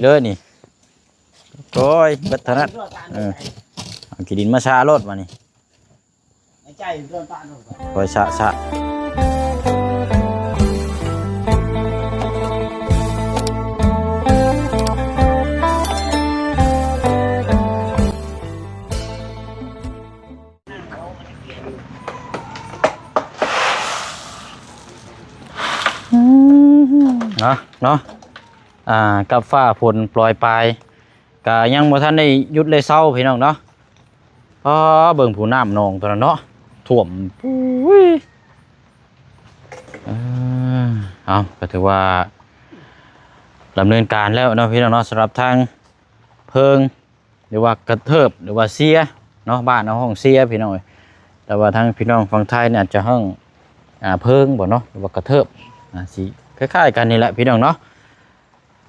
ເລີຍນີ້ ໂອ້ຍ ເບິດເທົ່ານັ້ນ. ເອີ ເອົາຂີ້ດິນມາຊະໂລດບາດນີ້ ຄ່ອຍຊະຊະ. ເນາະ ເນາະ ອ່າ ກັບຟ້າຝົນໂປຣຍປາຍ ກະຍັງບໍ່ທັນໄດ້ຢຸດໄດ້ເຊົາພີ່ນ້ອງເນາະ. ອໍ ເບິ່ງຜູ້ ນ້ຳໜອງຕົວນັ້ນເນາະ ຖ້ວມ ໂອ້ຍ. ເອີ ເອົາ ກໍຖືວ່າດຳເນີນການແລ້ວເນາະພີ່ນ້ອງເນາະ ສຳລັບທາງເພີງ ຫຼືວ່າກະເທີບ ຫຼືວ່າເຊຍເນາະ ບ້ານເຮົາຮ້ອງເຊຍພີ່ນ້ອງເອີຍ. ແຕ່ວ່າທາງພີ່ນ້ອງຝັ່ງໄທນີ້ອາດຈະຮ້ອງ ອ່າ ເພີງບໍເນາະ ຫຼືວ່າກະເທີບ ອ່າ ຊິຄ້າຍໆກັນນີ້ແຫຼະພີ່ນ້ອງເນາະ.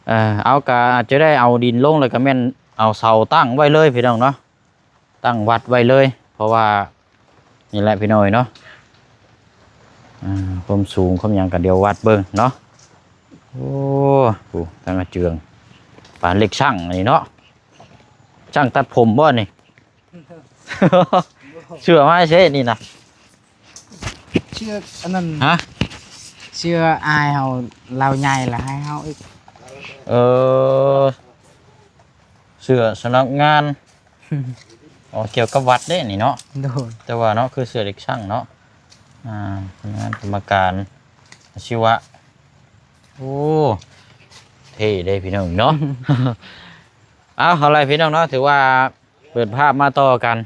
ເອີ ເອົາ ກະອາດຈະໄດ້ເອົາດິນລົງ ແລ້ວກະແມ່ນເອົາເສົາຕັ້ງໄວ້ເລີຍພີ່ນ້ອງເນາະ ຕັ້ງວັດໄວ້ເລີຍ ເພາະວ່າ ນີ້ແຫຼະພີ່ນ້ອງເອີຍເນາະ ອ່າ ຄວາມສູງຄວາມຫຍັງກະດຽວວັດເບິ່ງເນາະ. ໂອ້ ຜູ້ ທາງອາເຈືອງ ປານເຫຼັກຊັ່ງອັນນີ້ເນາະ ຊ່າງຕັດຜົມບໍ່ນີ້? ເສື້ອມາໃສນີ້ນະ? ເສື້ອອັນນັ້ນ ຮະ? ເສື້ອອ້າຍເຮົາ ລາວໃຫຍ່ລະໃຫ້ເຮົາອີກ. ເອີ ເສື້ອສຳລັບງານ ອໍ ກ່ຽວກັບວັດເດ້ນີ້ເນາະ. ໂດຍ ແຕ່ວ່າເນາະ ຄືເສື້ອເຫຼັກຊັ່ງເນາະ ອ່າ ພະນັກງານກຳມະການອາຊີວະ. ໂອ້ ເທ່ເດ້ພີ່ນ້ອງເນາະ. ເອົາ ເອົາລະພີ່ນ້ອງເນາະ ຖືວ່າເປີດພາບມາຕໍ່ກັນ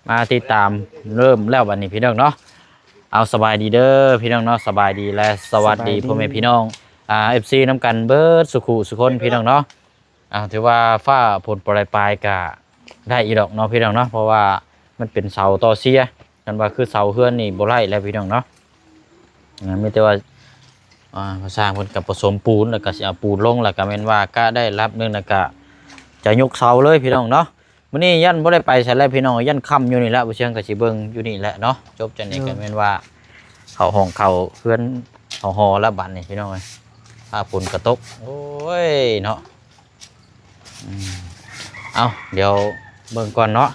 ມາຕິດຕາມ ເລີ່ມແລ້ວບັດນີ້ພີ່ນ້ອງເນາະ. ເອົາ ສະບາຍດີເດີພີ່ນ້ອງເນາະ ສະບາຍດີ ແລະ ສະຫວັດດີ ສະບາຍດີ ພໍ່ແມ່ພີ່ນ້ອງ ອ່າ ເອັຟຊີ ນຳກັນເບິດສູ່ຄູ່ສູ່ຄົນພີ່ນ້ອງເນາະ. ອ່າ ຖືວ່າຟ້າຝົນປະລາຍປາຍກະໄດ້ຢູ່ດອກເນາະພີ່ນ້ອງເນາະ ເພາະວ່າມັນເປັນເສົາຕໍ່ເຊຍ ຄັນວ່າຄືເສົາເຮືອນນີ້ບໍ່ໄດ້ແລ້ວພີ່ນ້ອງເນາະ. ອ່າ ມີແຕ່ວ່າ ອ່າ ຊ່າງເພິ່ນກະປະສົມປູນ ແລ້ວກະຊິເອົາປູນລົງ ແລ້ວກະແມ່ນວ່າກະໄດ້ລະດັບໜຶ່ງ ແລ້ວກະຈະຍົກເສົາເລີຍພີ່ນ້ອງເນາະ. ມື້ນີ້ຢ້ານບໍ່ໄດ້ໄປໃສແລ້ວພີ່ນ້ອງ ຢ້ານຄ່ຳຢູ່ນີ້ແຫຼະ ບໍ່ຊຽງກະຊິເບິ່ງຢູ່ນີ້ແຫຼະເນາະ. ຈົບຈາກນີ້ກະແມ່ນວ່າເຂົ້າຫ້ອງເຂົ້າເຮືອນເຂົ້າຫໍລະບັດນີ້ພີ່ນ້ອງເອີຍ ຟ້າຝົນກະຕົກ ໂອ້ຍເນາະ. ອືມ ເອົາ ດຽວເບິ່ງກ່ອນເນາະ.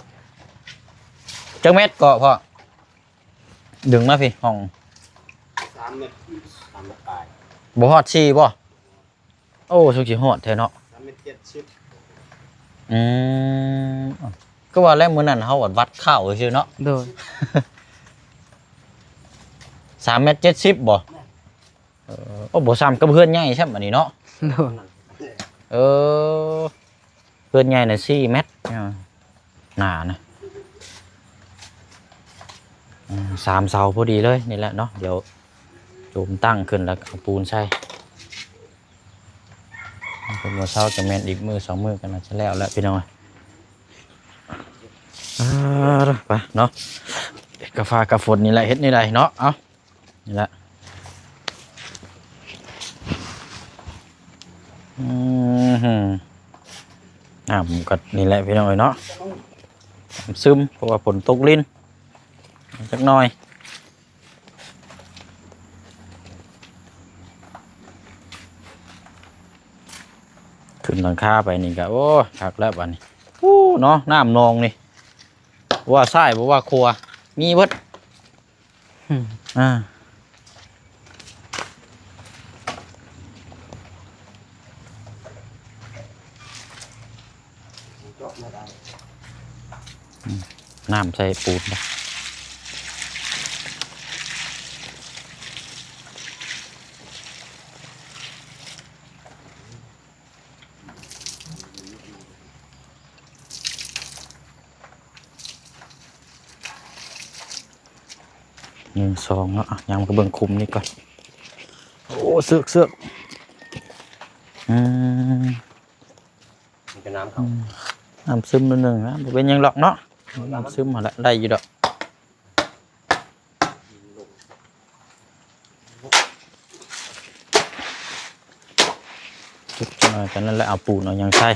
ຈັກແມັດເກາະພໍ່? ດຶງມາພີ້ ຫ້ອງ ສາມແມັດ ສາມແມັດປາຍ ບໍ່ຮອດສີ່ບໍ່? ໂອ້ ສຸກຊິຮອດແທ້ເນາະ ສາມແມັດເຈັດສິບ. ອືມ ຄືວ່າແລ້ວມື້ນັ້ນເຮົາວັດຄ້າວຊື່ເນາະ. ໂດຍ ສາມແມັດເຈັດສິບບໍ່? ເອີ ໂອ້ ບໍ່ຊ້ຳກັບເຮືອນໃຫຍ່ຊ້ຳອັນນີ້ເນາະ. ໂດຍ ເອີ ເຮືອນໃຫຍ່ນະສີ່ແມັດ ໜານະ ອືມ ສາມເສົາພໍດີເລີຍນີ້ແຫຼະເນາະ. ດຽວໂຈມຕັ້ງຂຶ້ນແລ້ວເອົາປູນໃສ່ ເພິ່ນວ່າເຊົ້າຈະແມ່ນອີກມື້ສອງມື້ກໍໜ້າຈະແລ້ວແຫຼະພີ່ນ້ອງ. ອ່າ ໄປເນາະ ກະຟ້າກະຝົນນີ້ແຫຼະ ເຮັດແນວໃດເນາະ. ເອົາ ນີ້ລະ ອືມ ນ້ຳກໍນີ້ແຫຼະພີ່ນ້ອງເອີຍເນາະ ນ້ຳຊຶມ ເພາະວ່າຝົນຕົກລິນ ຈັກໜ້ອຍ ຂຶ້ນຫຼັງຄາໄປນີ້ກໍ ໂອ້ ຄັກແລ້ວບາດນີ້. ໂອ້ ເນາະ ນ້ຳໜອງນີ້ ວ່າຊ້າຍບໍ່ວ່າຂວາ ມີເບິດ. ອືມ ອ່າ ອືມ ນ້ຳໃສ່ປູນ ໜຶ່ງ ສອງ ເນາະ ອ່ະ ຍ່າງໄປເບິ່ງຂຸມນີ້ກ່ອນ. ໂອ້ ເຊືອກ ເຊືອກ ອືມ ມັນເປັນນ້ຳເຂົ້າ ອືມ ນ້ຳຊຶມໜ້ອຍໜຶ່ງນະ ບໍ່ເປັນຫຍັງດອກເນາະ ນ້ຳຊຶມຫັ້ນແຫຼະ ໄດ້ຢູ່ດອກ. ຈຸກຈັກໜ້ອຍ ກໍນັ້ນແຫຼະ ເອົາປູນເອົາຫຍັງໃສ່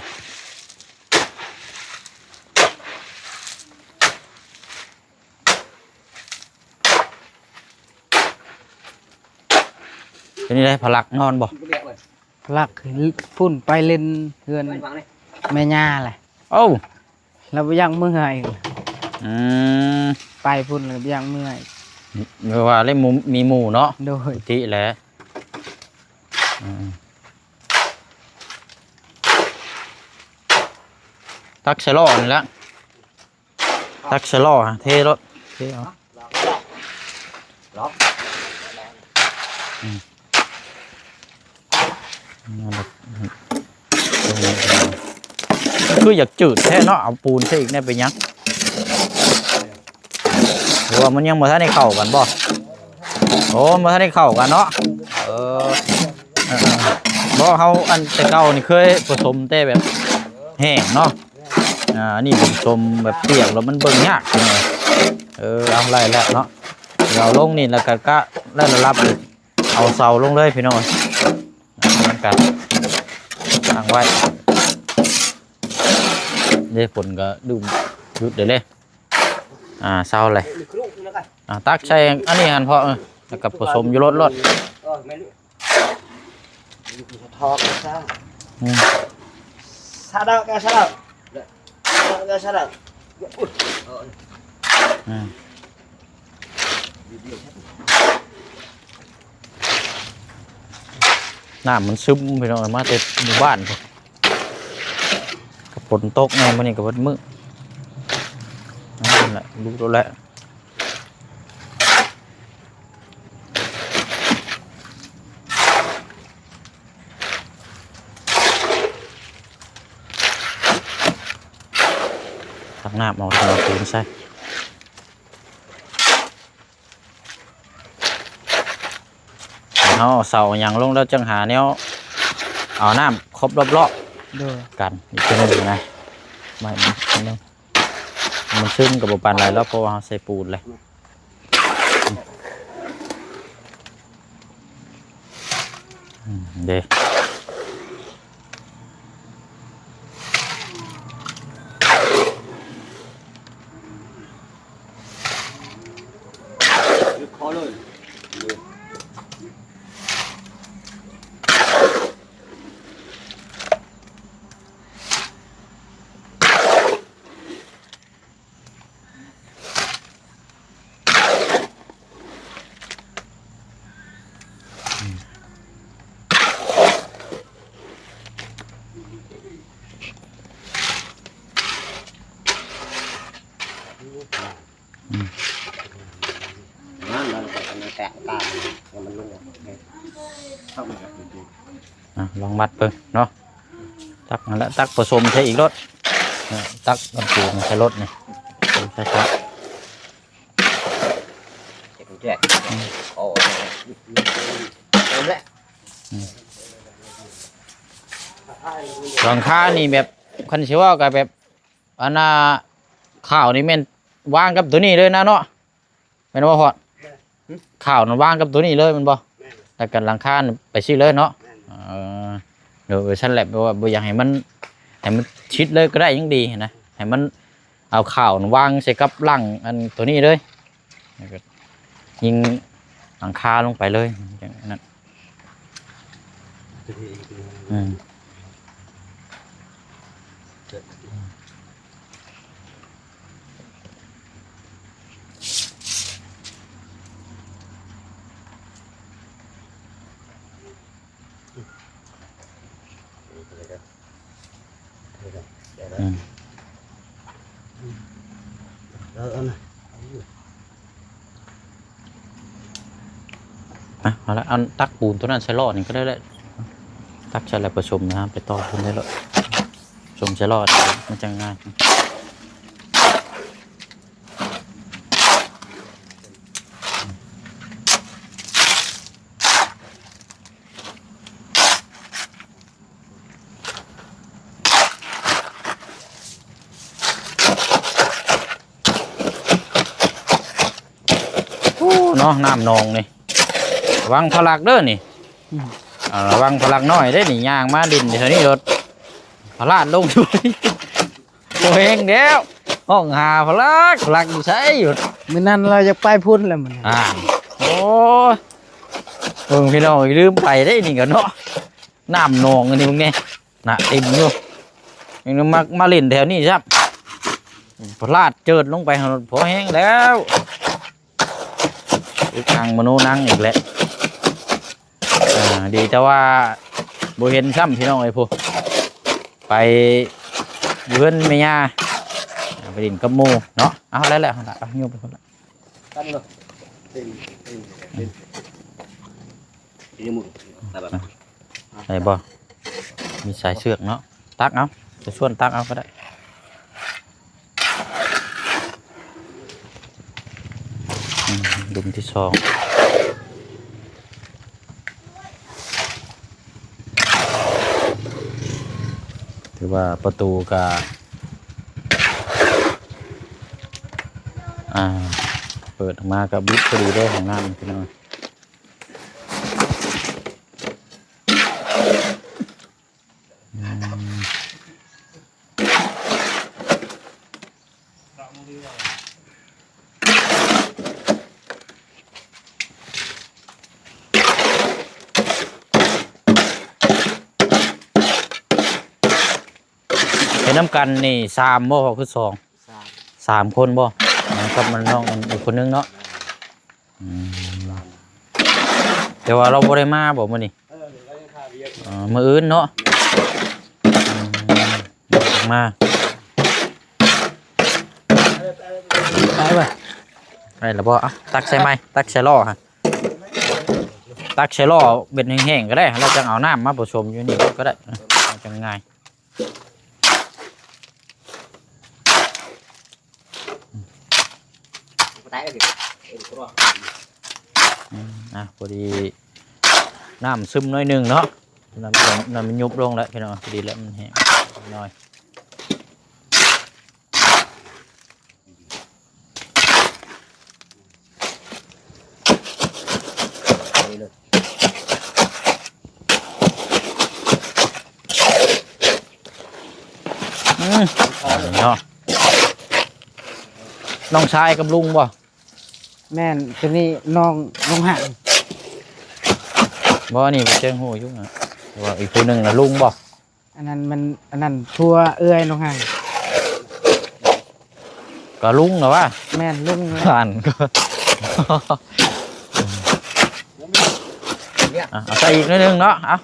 ເປັນຈັ່ງໃດ ພະລັກນອນບໍ່? ລັກພຸ້ນໄປຫຼິ້ນເຮືອນແມ່ຍ່າແຫຼະ. ໂອ້ ລາວບໍ່ຢາກເມືອອີກ. ອືມ ໄປພຸ້ນລາວບໍ່ຢາກເມືອອີກ. ເພາະວ່າເລີຍໝູ່ ມີໝູ່ເນາະ. ໂດຍ ປົກກະຕິແຫຼະ. ອືມ ຕັກໃສ່ລໍ້ນີ້ແຫຼະ. ຕັກໃສ່ລໍ້ ເທໂລດ ເທເອົາ. ອືມ ຄືຢາກຈືດແທ້ເນາະ. ເອົາປູນໃສ່ອີກແດ່ ເປັນຫຍັງ? ຫຼືວ່າມັນຍັງບໍ່ທັນໄດ້ເຂົ້າກັນບໍ່? ໂອ້ ມັນບໍ່ທັນໄດ້ເຂົ້າກັນເນາະ. ເອີ ເອີໆ ບໍ່ ເຮົາອັນແຕ່ເກົ່ານີ້ເຄີຍປະສົມແຕ່ແບບແຫ້ງເນາະ. ອ່າ ອັນນີ້ເປັນສົ້ມແບບປຽກແລ້ວມັນເບິ່ງຍາກພີ່ນ້ອງ. ເອີ ເອົາໄລ່ແລ້ວເນາະ. ເອົາລົງນີ້ແລ້ວກະ ກະໄດ້ລະດັບ ເອົາເສົາລົງເລີຍພີ່ນ້ອງ. ອ່າ ມັນກະຕັ້ງໄວ້ເດ້. ຝົນກະດຸ ຢຸດເດ້. ອ່າ ເຊົາແລ້ວ. ອ່າ ຕັກໃສ່ອັນນີ້ຫັ້ນເພາະ ເອີ ແລ້ວກະປະສົມຢູ່ລົດໂລດ. ອືມ ອືມ ນ້ຳມັນຊຶມພີ່ນ້ອງ ມາແຕ່ໝູ່ບ້ານພຸ້ນ. ກະຝົນຕົກແນ່ມື້ນີ້ກະເບິດມື້. ນັ້ນແຫຼະ ລຸແລ້ວແຫຼະ. ຕັກນ້ຳເອົາ ເອົາປູນໃສ່. ເຮົາເອົາເສົາຫຍັງລົງແລ້ວ ຈັ່ງຫາແນວເອົານ້ຳຄົບລອບໆ ໂດຍ ກັນອີກເທື່ອໜຶ່ງນະ. ໄມ້ມັນ ມັນຊຶມກະບໍ່ປານໃດແລ້ວ ເພາະວ່າເຮົາໃສ່ປູນແລ້ວ. ອືມ ເດ້. ອືມ ນັ້ນ ນັ້ນ ແຕກຕາ ໃຫ້ມັນລົງ ເຂົ້າມາ ອ່ະ ລອງມັດເບິ່ງເນາະ. ຕັກຫັ້ນແຫຼະ ຕັກປະສົມໃສ່ອີກໂລດ. ເອີ ຕັກນ້ຳປູນໃສ່ລົດນີ້ ໃສ່ ໃສ່ ໃສ່ ອືມ ໂອ້ ເອົາແຫຼະ. ອືມ ຫຼັງຄານີ້ແບບ ຄັນຊິເວົ້າກະແບບ ອັນນ່າ ຂ່າວນີ້ແມ່ນວາງກັບໂຕນີ້ເລີຍນະເນາະ ແມ່ນບໍ່ພອດ? ແມ່ນ. ຂ່າວນັ້ນວາງກັບໂຕນີ້ເລີຍແມ່ນບໍ່? ແມ່ນ. ແລ້ວກະຫຼັງຄາໄປຊີ້ເລີຍເນາະ? ແມ່ນ. ເອີ ໂດຍ ຊັ້ນແຫຼະ ແບບວ່າບໍ່ຢາກໃຫ້ມັນ ໃຫ້ມັນຊິດເລີຍກະໄດ້ ຍັງດີຫັ້ນນະ ໃຫ້ມັນເອົາຂ່າວນັ້ນວາງໃສ່ກັບຫຼັງອັນໂຕນີ້ເລີຍ ແລ້ວກະຍິງຫຼັງຄາລົງໄປເລີຍ ຈັ່ງນັ້ນ. ອືມ ອືມ ເອີ ເອົານະ ເອົາຢູ່. ອ່ະ ເອົາລະ ອັນຕັກປູນໂຕນັ້ນໃສ່ລໍ້ນີ້ກະໄດ້ແຫຼະ ຕັກໃສ່ແລ້ວປະສົມນະ ໄປຕໍ່ພຸ້ນໄດ້ໂລດ ສົມໃສ່ລໍ້ມັນຈັ່ງງ່າຍ. ໂອ້ ເນາະ ນ້ຳໜອງນີ້ ລະວັງພະລັກເດີນີ້. ອືມ ອ່າ ລະວັງພະລັກນ້ອຍເດ້ນີ້ ຍ່າງມາຫຼິ້ນຢູ່ແຖວນີ້ໂລດ ພະລາດລົງ ໂອ້ ແຮງແລ້ວ ຮ້ອງຫາພະລັກ ພະລັກຢູ່ໃສຢູ່. ມື້ນັ້ນລາວຢາກໄປພຸ້ນແຫຼະມື້ນັ້ນ. ອ່າ ໂອ້ຍ ເບິ່ງພີ່ນ້ອງ ລືມໄປເດ້ນີ້ກະເນາະ. ນ້ຳໜອງອັນນີ້ເບິ່ງແດ່ ໜ້າເຕັມຢູ່ ຍັງມາ ມາຫຼິ້ນແຖວນີ້ຊ້ຳ ພະລາດເຈີດລົງໄປຫັ້ນພໍແຮງແລ້ວ. ອຶກອັ່ງມະໂນນັງອີກແຫຼະ ອ່າ ດີແຕ່ວ່າບໍ່ເຫັນຊ້ຳພີ່ນ້ອງເອີຍ ຜູ້ ໄປຢູ່ເຮືອນແມ່ຍ່າ ອ່າ ໄປຫຼິ້ນກັບໝູ່ເນາະ. ເອົາ ແລ້ວ ແລ້ວ ເອົາ ຍົກໄປພຸ້ນລະ ຕັດເລີຍ ເຕັມ ເຕັມ ເຕັມ ໄດ້ບໍ່? ມີສາຍເຊືອກເນາະ ຕັກເອົາ ຈະຊວນຕັກເອົາກໍໄດ້. ອືມ ດຸ່ມທີສອງ ຖືວ່າປະຕູກະ ອ່າ ເປີດອອກມາກະບິດພໍດີເດ້ ຫ້ອງນ້ຳພີ່ນ້ອງ. ອືມ ເຮັດນຳກັນນີ້ສາມບໍ່ ຄືສອງ? ສາມ ສາມຄົນບໍ່? ກັບນ້ອງອີກຄົນໜຶ່ງເນາະ. ອືມ ແຕ່ວ່າລາວບໍ່ໄດ້ມາບໍ່ມື້ນີ້? ເອີ ລາວຍັງຄາວຽກ ເອີ ມື້ອື່ນເນາະ. ອືມ ມາ ໄປ ໄປລະບໍ່? ເອົາ ຕັກໃສ່ໃໝ່ ຕັກໃສ່ລໍ້ຫັ້ນ ຕັກໃສ່ລໍ້ເບັດແຫ້ງໆກໍໄດ້ ແລ້ວຈັ່ງເອົານ້ຳມາປະສົມຢູ່ນີ້ກໍໄດ້ ເອີ ຈັ່ງງ່າຍ. ອືມ ອ່ະ ພໍດີນ້ຳຊຶມໜ້ອຍໜຶ່ງເນາະ ນ້ຳ ນ້ຳມັນຍຸບລົງແລ້ວພີ່ນ້ອງ ພໍດີແລ້ວມັນແຫ້ງໜ້ອຍ. ອືມ ເນາະ ນ້ອງຊາຍກັບລຸງບໍ່? ແມ່ນ ໂຕນີ້ນ້ອງ ນ້ອງຫາງ ບໍ່ ອັນນີ້ບໍ່ແຈ້ງຮູ້ຢູ່ນະ ແຕ່ວ່າອີກຜູ້ໜຶ່ງນະລຸງບໍ່? ອັນນັ້ນມັນ ອັນນັ້ນຜົວເອື້ອຍນ້ອງຫາງ ກໍລຸງນະວ່າ ແມ່ນລຸງນະ ອ່ານ ອ່ະ ເອົາໃສ່ອີກໜ້ອຍໜຶ່ງເນາະ ເອົາ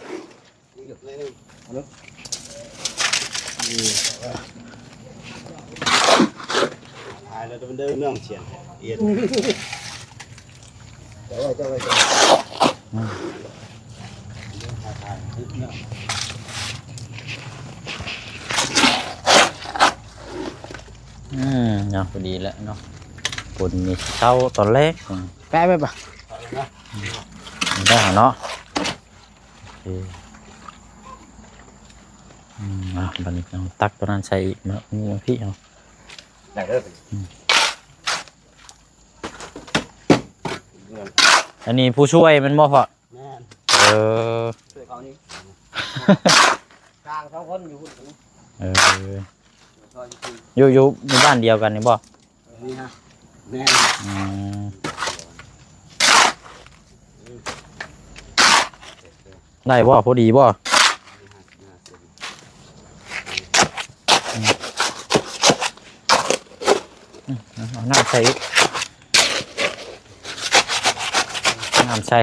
ຕາຍແລ້ວ ເດີ ເດີ ເມືອງຊຽນ ອືມ ອືມ ເນາະ ພໍດີແຫຼະເນາະ ຝົນນີ້ເຊົ້າຕອນແລງ ອືມ ແປະໄປປະ ອືມ ໄດ້ເນາະ ເອີ ອືມ ອ່ະ ບັດນີ້ເຮົາຕັກຕົວນັ້ນໃສ່ອີກເນາະ ນີ້ພີ່ເຮົາ ໄດ້ເດີ ອືມ ອັນນີ້ຜູ້ຊ່ວຍແມ່ນບໍ່ພໍ່? ແມ່ນ ເອີ ຊ່ວຍເຂົານີ້ ກາງສອງຄົນຢູ່ພຸ້ນ ເອີ ຊ່ອຍຢູ່ ຢູ່ ຢູ່ ຢູ່ບ້ານດຽວກັນນີ້ບໍ່? ນີ້ຮະ ແມ່ນ ອືມ ໄດ້ບໍ່? ພໍດີບໍ່? ອືມ ເອົານ້ຳໃສ່ອີກ ນ້ຳໃສ່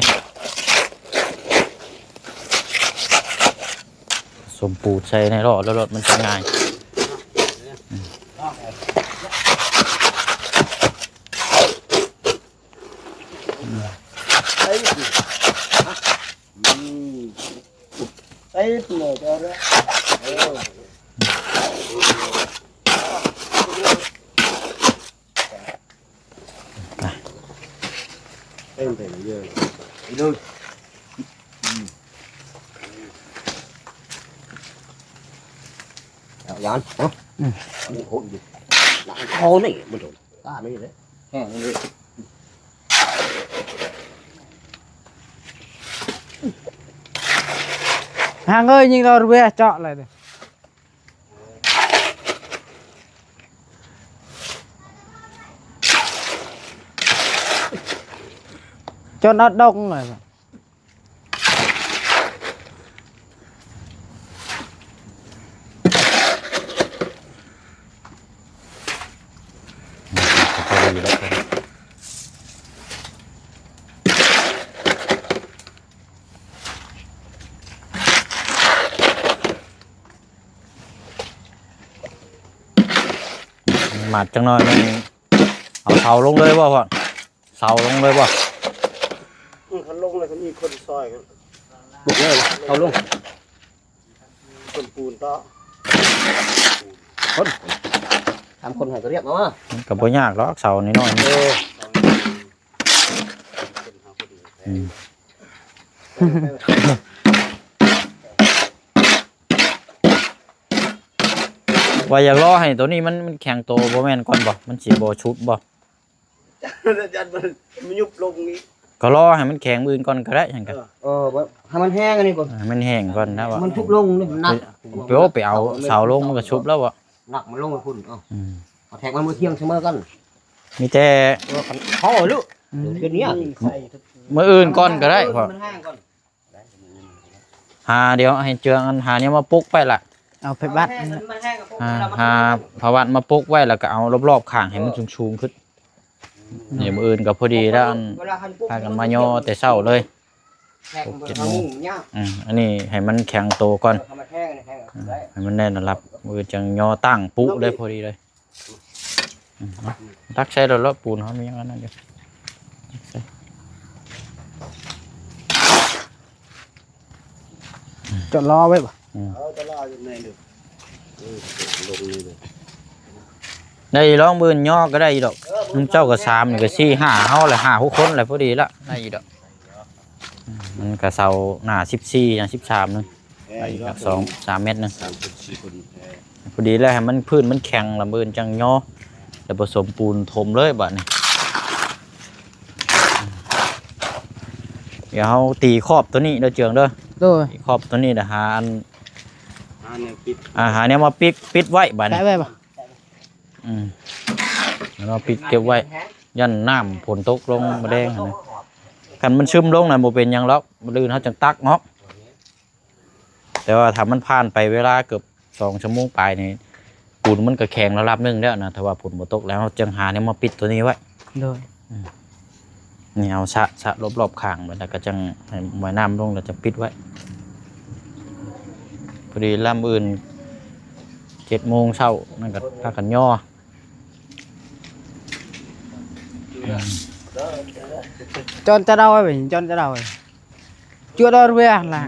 ສົມປູນໃສ່ໃນລໍ້ ແລ້ວລົດມັນຈະງ່າຍ ອືມ ອືມ ອືມ ຕິດເລີຍເຈົ້າເດີ ເອີ ເຕັມໄປເລີຍ ອີກເດີ ອືມ ເອົາຫວານເນາະ ອືມ ໂອ້ຍ ເອົານີ້ ມັນໂດນ ຕານີ້ເດ້ ແຫ້ງນີ້ ຫາງເອີຍ ຍິງເອົາເວຍເຈາະເລີຍ ຈົນເອົາດົງເລີຍ. ມາດຈັກໜ່ອຍໜຶ່ງ ເອົາເສົາລົງເລີຍບໍ່ພໍ່? ເສົາລົງເລີຍບໍ່? ອືມ ຄັນລົງແລ້ວກໍມີຄົນຊ່ອຍກັນ ບຸກເລີຍ ເສົາລົງ ຄົນປູນຕໍ່ ຄົນ ສາມຄົນໃຫ້ກໍລຽບເອົາມາ ມັນກໍບໍ່ຍາກດອກ ເສົານ້ອຍໆ ເອີ ອືມ ວ່າຢາກລໍໃຫ້ໂຕນີ້ມັນ ມັນແຂງໂຕ ບໍ່ແມ່ນກ່ອນບໍ່? ມັນຊິບໍ່ຊຸບບໍ່? ຢ້ານມັນ ມັນຍຸບລົງອີກ ກໍລໍໃຫ້ມັນແຂງມື້ອື່ນກ່ອນກໍໄດ້ ຫຍັງກໍ ເອີ ເອີ ໃຫ້ມັນແຫ້ງອັນນີ້ກ່ອນ ໃຫ້ມັນແຫ້ງກ່ອນນະວ່າ ມັນຊຸບລົງນີ້ ມັນໜັກ ໄປ ໄປເອົາເສົາລົງ ມັນກໍຊຸບແລ້ວບໍ່? ໜັກ ມັນລົງໄປພຸ້ນ ເອົາ ອືມ ເອົາແທັກມາມື້ທ່ຽງເສມີກັນ ມີແຕ່ ເອີ ຄັນພໍລູກ ອືມ ເດືອນນີ້ ມື້ອື່ນກ່ອນກໍໄດ້ພໍ່ ມັນແຫ້ງກ່ອນ ຫາ ດຽວໃຫ້ເຈືອງ ອັນ ຫາແນວມາປົກໄວ້ລະ ເອົາໄປບັດ ມັນແຫ້ງກໍປົກ ຫາ ໄວ້ລະ ຫາຜ້າບັດມາປົກໄວ້ ແລ້ວກໍເອົາລອບໆຂ້າງໃຫ້ມັນສູງໆຂຶ້ນ ອືມ ນີ້ມື້ອື່ນກໍພໍດີແລ້ວ ອັນ ເວລາຫັ້ນປຸບ ພາກັນມາຍໍແຕ່ເຊົ້າເລີຍ ແຂກ ຫົກເຈັດໂມງ ມັນຍາກ ອືມ ອັນນີ້ໃຫ້ມັນແຂງໂຕກ່ອນ ເອົາມາແທງ ແທງ ອືມ ໄດ້ ໃຫ້ມັນແໜ້ນລະລັບ ມື້ອື່ນຈັ່ງຍໍຕັ້ງປຸເລີຍ ພໍດີເລີຍ ອືມ ເອົາ ຕັກໃສ່ໂລດ ໂລດ ປູນເຮົາມີຫຍັງອັນນັ້ນຢູ່ ຕັກໃສ່ ຈອດລໍໄວ້ບໍ່? ອືມ ເອົາຕະຫຼາດຢູ່ໃນນີ້ ເອີ ລົງນີ້ເລີຍ ໄດ້ລອງມື້ອື່ນຍໍກໍໄດ້ຢູ່ດອກ ເອີ ນຳເຈົ້າກໍສາມ ນີ້ກໍສີ່ຫ້າ ເຮົາລະຫ້າຫົກຄົນລະ ພໍດີລະ ໄດ້ຢູ່ດອກ ອືມ ມັນກໍເສົາໜ້າສິບສີ່ ໜ້າສິບສາມໜຶ່ງ ເອີ ໄດ້ອີກດອກ ສອງສາມແມັດໜຶ່ງ ສາມຄົນສີ່ຄົນ ເອີ ພໍດີແລ້ວ ໃຫ້ມັນພື້ນມັນແຂງລະ ມື້ອື່ນຈັ່ງຍໍ ແລ້ວປະສົມປູນຖົມເລີຍບາດນີ້ ດຽວເຮົາຕີຂອບໂຕນີ້ເດີເຈືອງເດີ ໂດຍ ຕີຂອບໂຕນີ້ ແລ້ວຫາອັນ ຫາແນວປິດ ອ່າ ຫາແນວມາປິດ ປິດໄວ້ບາດນີ້ ແປະໄວ້ບໍ່? ອືມ ແລ້ວມາປິດເກັບໄວ້ ຢ້ານນ້ຳຝົນຕົກລົງມາແດງຫັ້ນນະ ຄັນມັນຊຶມລົງນະ ບໍ່ເປັນຫຍັງດອກ ມື້ອື່ນເຮົາຈັ່ງຕັກເນາະ ແຕ່ວ່າຖ້າມັນຜ່ານໄປເວລາເກືອບສອງຊົ່ວໂມງປາຍນີ້ ປູນມັນກໍແຂງລະດັບໜຶ່ງແລ້ວນະ ຖ້າວ່າຝົນບໍ່ຕົກແລ້ວ ເຮົາຈຶ່ງຫາແນວມາປິດໂຕນີ້ໄວ້ ໂດຍ ອືມ ນີ້ເອົາສະ ສະລອບໆຂ້າງໄວ້ ແລ້ວກໍຈັ່ງໃຫ້ມອຍນ້ຳລົງ ແລ້ວຈະປິດໄວ້ ພໍດີລຳອື່ນເຈັດໂມງເຊົ້າ ນັ້ນກໍພາກັນຍໍ ອືມ ຈອນຈະເດົາໄວ້ ຈອນຈະເດົາໄວ້ ຈວດເອົາເວລາ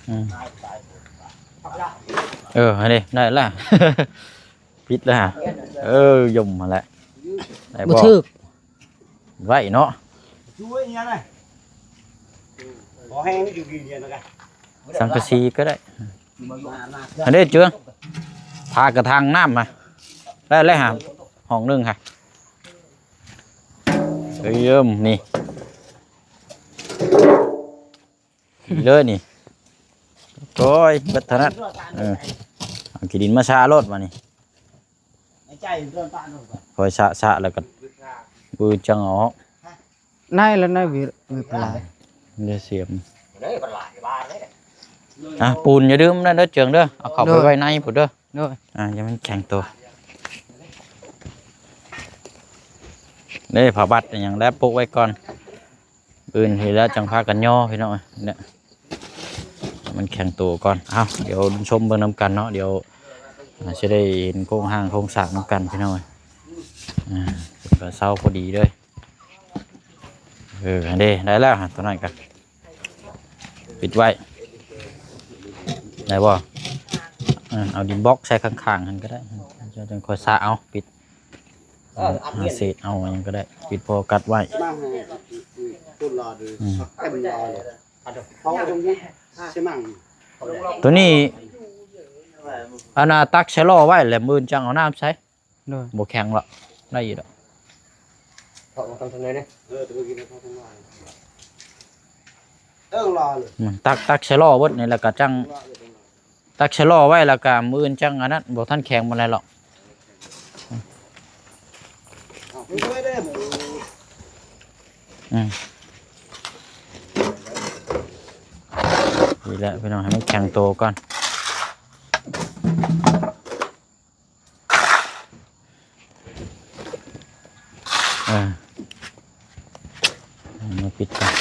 ອືມ ເອີ ຫັ້ນເດ ໄດ້ລະ ຜິດລະ ເອີ ຍົມຫັ້ນແຫຼະ ໄດ້ບໍ່? ບໍ່ຖືກ ໄວ້ເນາະ ສັງກະສີກໍໄດ້ ອັນນີ້ເຈືອງ ພາກະຖາງນ້ຳມາ ໄດ້ແລ້ວຫາ ຫ້ອງໜຶ່ງຫາ ເອີ ນີ້ ນີ້ເລີຍນີ້ ໂອ້ຍ ເບິດເທົ່ານັ້ນ ເອີ ເອົາຂີ້ດິນມາຊາໂລດບາດນີ້ ຄ່ອຍຊະໆ ແລ້ວກໍບືດຈັ່ງເອົາອອກ ໃນລະໃນວິ ວິພະລາຍ ເຫຼືອສຽມ ອ່ະ ປູນຢ່າລືມນັ້ນເດີເຈືອງເດີ ເອົາເຂົ້າໄປໄວ້ໃນພຸ້ນເດີ ໂດຍ ອ່າ ຢ່າມັນແຂງໂຕ ເດ້ ຜ້າບັດອີ່ຫຍັງແລ້ວປົກໄວ້ກ່ອນ ອື່ນເຮັດແລ້ວຈັ່ງພາກັນຍໍພີ່ນ້ອງ ນີ້ ມັນແຂງໂຕກ່ອນ ເອົາ ດຽວຊົມເບິ່ງນຳກັນເນາະ ດຽວ ອ່າ ຊິໄດ້ເຫັນໂຄງຮ່າງໂຄງສ້າງນຳກັນພີ່ນ້ອງ ອ່າ ກໍເຊົ້າພໍດີເລີຍ ເອີ ຫັ້ນເດ້ ໄດ້ແລ້ວ ຕົວນັ້ນກໍ ປິດໄວ້ ໄດ້ບໍ່? ເອີ ເອົາດິນບລັອກໃສ່ຂ້າງໆຫັ້ນກໍໄດ້ ຈັ່ງຄ່ອຍສະເອົາ ປິດ ເອີ ອັດ ຫາເສດເອົາຫຍັງກໍໄດ້ ປິດພໍກັດໄວ້ ມາໃຫ້ ອືມ ເຕັມລໍເລີຍ ເອົາຕົງນີ້ ໂຕນີ້ ອັນນ່າ ຕັກໃສ່ລໍ້ໄວ້ ແລ້ວມື້ອື່ນຈັ່ງເອົານ້ຳໃສ່ ໂດຍ ບໍ່ແຂງດອກ ໄດ້ຢູ່ດອກ ເອົາມາຕັ້ງທາງໃນເດ້ ເອີ ຕົວນີ້ເອົາຕັ້ງທາງໃນ ເອີ ລໍເລີຍ ອືມ ຕັກ ຕັກໃສ່ລໍ້ເບິດນີ້ ແລ້ວກໍຈັ່ງ ຕັກໃສ່ລໍ້ໄວ້ ແລ້ວກໍມື້ອື່ນຈັ່ງອັນນັ້ນ ບໍ່ທັນແຂງປານໃດດອກ ເອົາໄປເລີຍເດ້ ອືມ ນີ້ແຫຼະພີ່ນ້ອງ ໃຫ້ມັນແຂງໂຕກ່ອນ ເອີ ມາປິດກ່ອນ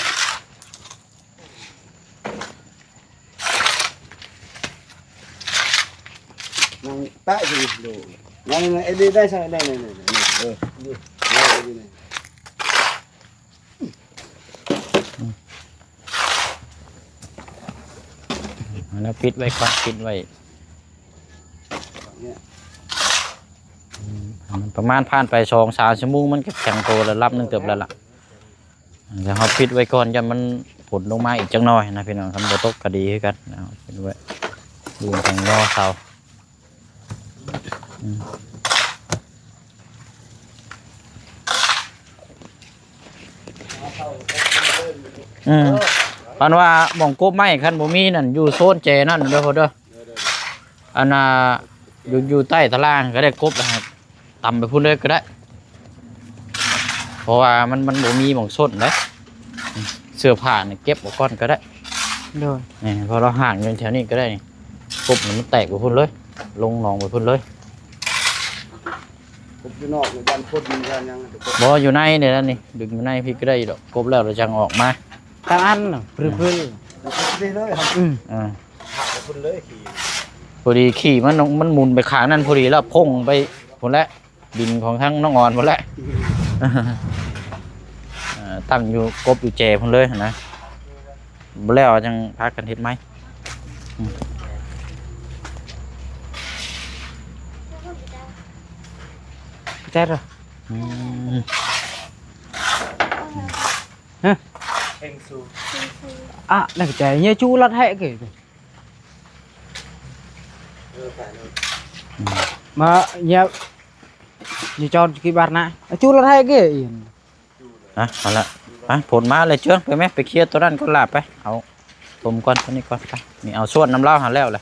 ຕາຍຊິໂດ. ນັ້ນໆ ເອັດດີໄດ້ຊະ ໄດ້ໆ ເອີ ຢູ່ ໄດ້ຢູ່ນີ້. ອັນນັ້ນປິດໄວ້ກ່ອນ ປິດໄວ້. ອືມ ປະມານຜ່ານໄປສອງສາມຊົ່ວໂມງ ມັນກໍແຂງໂຕລະດັບໜຶ່ງເຕີບແລ້ວລະ. ດຽວເຮົາປິດໄວ້ກ່ອນ ຢ້ານມັນຝົນລົງມາອີກຈັກໜ່ອຍນະພີ່ນ້ອງ. ຄັນບໍ່ຕົກກໍດີຄືກັນ. ເອົາປິດໄວ້ ຢູ່ທາງງໍເສົາ. ອືມ ອືມ ປານວ່າໝ່ອງກົບໄມ້ ຄັນບໍ່ມີນັ້ນ ຢູ່ໂຊນແຈນັ້ນເດີພໍ່ເດີ. ອັນນ່າ ຢູ່ ຢູ່ໃຕ້ຕາລ່າງກໍໄດ້ ກົບ ຕຳໄປພຸ້ນເລີຍກໍໄດ້ ເພາະວ່າມັນ ມັນບໍ່ມີໝ່ອງສົ້ນເດ້. ເສື້ອຜ້ານີ້ເກັບອອກກ່ອນກໍໄດ້. ໂດຍ ນີ້ ເພາະລາວຫາງຢູ່ແຖວນີ້ກໍໄດ້ນີ້. ກົບນີ້ມັນແຕກໄປພຸ້ນເລີຍ ລົງໜອງໄປພຸ້ນເລີຍ. ກົບຢູ່ນອກນີ້ ຢ້ານຄົນຢ້ານຫຍັງ. ບໍ່ ຢູ່ໃນນີ້ລະນີ້ ດຶງຢູ່ໃນພີ້ກໍໄດ້ດອກ. ກົບແລ້ວລະຈັ່ງອອກມາ. ຕັ້ງອັນນະ ອືມ ພຶ້ນໆ ໄປເລີຍ ອືມ ອ່າ ພາໄປພຸ້ນເລີຍ. ຂີ່ ພໍດີຂີ່ມັນ ມັນໝູນໄປຂ້າງນັ້ນພໍດີ ແລ້ວພົ່ງໄປພຸ້ນແຫຼະ ດິນຂອງທາງນ້ອງອອນພຸ້ນແຫຼະ. ເອີ ຕັ້ງຢູ່ ກົບຢູ່ແຈພຸ້ນເລີຍຫັ້ນນະ. ບໍ່ແລ້ວຈັ່ງພາກັນເຮັດໃໝ່. ອືມ ແຈດ ອືມ ຮະ ເຮັງຊູ ອະ ນັກໃຈເຍຊູລັດແຮກເກ ມາເຍ ນີ້ຈອນກີບາດນະ ຈູລັດແຮກເກອີນ. ອ່ະ ເອົາລະ ໄປ ຝົນມາແລ້ວເຈີ ໄປແມ ໄປເຄຍຕົວນັ້ນກ່ອນລະ ໄປ ເອົາຖົມກ່ອນ ຕົວນີ້ກ່ອນ ໄປ. ນີ້ ເອົາສວນນຳລາວຫັ້ນແລ້ວລະ.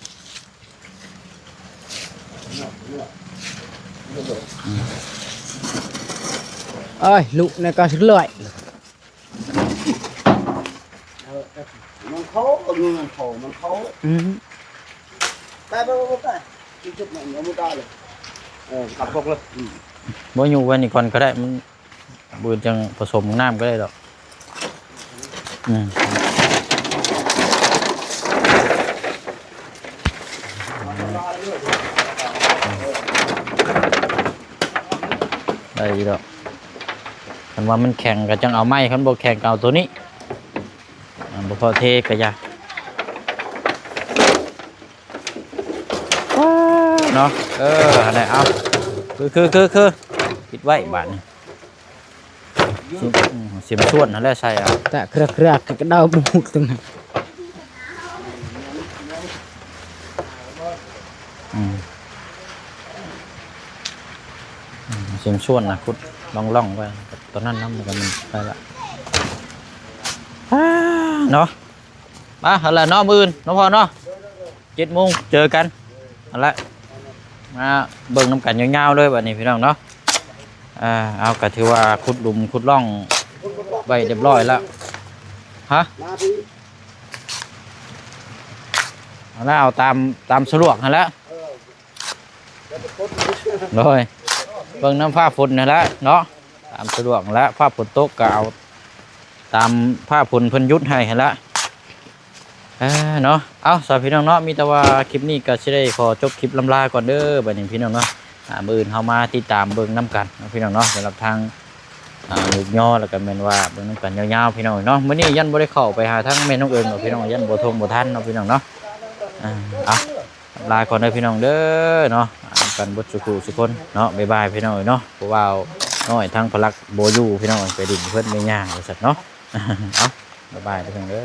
ເອີຍ ລູກນີ້ກໍສະເລື່ອຍ. ມັນເຂົ້າ ມັນເຂົ້າ ມັນເຂົ້າ. ອືມ ໄປ ໄປ ໄປ ໄປ ຈຸດນັ້ນ ເອົາມາຕາເລີຍ. ເອີ ຂັບພວກເລີຍ. ອືມ ບໍ່ຢູ່ໄວ້ນີ້ກ່ອນກໍໄດ້ ມັນ ບືນຈັ່ງປະສົມນ້ຳກໍໄດ້ດອກ. ອືມ ໄດ້ຢູ່ດອກ. ຄັນວ່າມັນແຂງກໍຈັ່ງເອົາໄມ້ ຄັນບໍ່ແຂງກໍເອົາໂຕນີ້. ອ່າ ບໍ່ພໍເທກໍຢ່າ ເນາະ. ເອີ ຫັ້ນແຫຼະ ເອົາ ຄື ຄື ຄື ຄື ປິດໄວ້ບາດນີ້. ຊິມ ອືມ ຊິມຊວນຫັ້ນແຫຼະໃສ່ເອົາ ຕະເຄືອໆ ກະດາວບູດຕົງນັ້ນ. ອືມ ອືມ ຊິມຊວນນະ ຂຸດລ່ອງໆ ໄວ້ ຕອນນັ້ນນຳ ມັນກໍມີໄປລະ ອ່າ ເນາະ. ມາ ຫັ້ນລະເນາະ ມື້ອື່ນເນາະພໍ່ເນາະ ເຈັດໂມງເຈີກັນ ຫັ້ນລະ ມາເບິ່ງນຳກັນຍາວໆ ເລີຍບາດນີ້ພີ່ນ້ອງເນາະ. ເອົາ ກໍຖືວ່າຂຸດຫຼຸມຂຸດຮ່ອງໄວ້ຮຽບຮ້ອຍແລ້ວ. ຮະ ມາພີ້ ຫັ້ນລະ ເອົາຕາມ ຕາມສະດວກຫັ້ນແຫຼະ. ໂດຍ ເບິ່ງນຳຟ້າຝົນຫັ້ນແຫຼະເນາະ ຕາມສະດວກຫັ້ນແຫຼະ. ຟ້າຝົນຕົກກໍເອົາຕາມຟ້າຝົນເພິ່ນຢຸດໃຫ້ຫັ້ນແຫຼະ. ເອີ ເນາະ ເອົາ ສຳລັບພີ່ນ້ອງເນາະ ມີແຕ່ວ່າຄລິບນີ້ກໍຊິໄດ້ຂໍຈົບຄລິບລ່ຳລາກ່ອນເດີ ບາດນີ້ພີ່ນ້ອງເນາະ. ອ່າ ມື້ອື່ນເຮົາມາຕິດຕາມເບິ່ງນຳກັນເນາະ ພີ່ນ້ອງເນາະ. ສຳລັບທາງ ອ່າ ລູກຍໍ ແລ້ວກໍແມ່ນວ່າເບິ່ງນຳກັນຍາວໆ ພີ່ນ້ອງເນາະ. ມື້ນີ້ຢ້ານບໍ່ໄດ້ເຂົ້າໄປຫາທາງແມ່ນ້ອງເອີງດອກ ພີ່ນ້ອງ ຢ້ານບໍ່ທົ່ງບໍ່ທັນເນາະ ພີ່ນ້ອງເນາະ. ອ່າ ເອົາ ລາກ່ອນເດີພີ່ນ້ອງເດີເນາະ ນຳກັນເບິດສູ່ຜູ້ສູ່ຄົນເນາະ. ບາຍບາຍ ພີ່ນ້ອງເອີຍເນາະ. ຜູ້ບ່າວນ້ອຍທາງພະລັກບໍ່ຢູ່ ພີ່ນ້ອງເອີຍ ໄປຫຼິ້ນເພິ່ນແມ່ຍ່າວ່າຊັ້ນເນາະ. ເອົາ ບາຍບາຍ ພີ່ນ້ອງເດີ.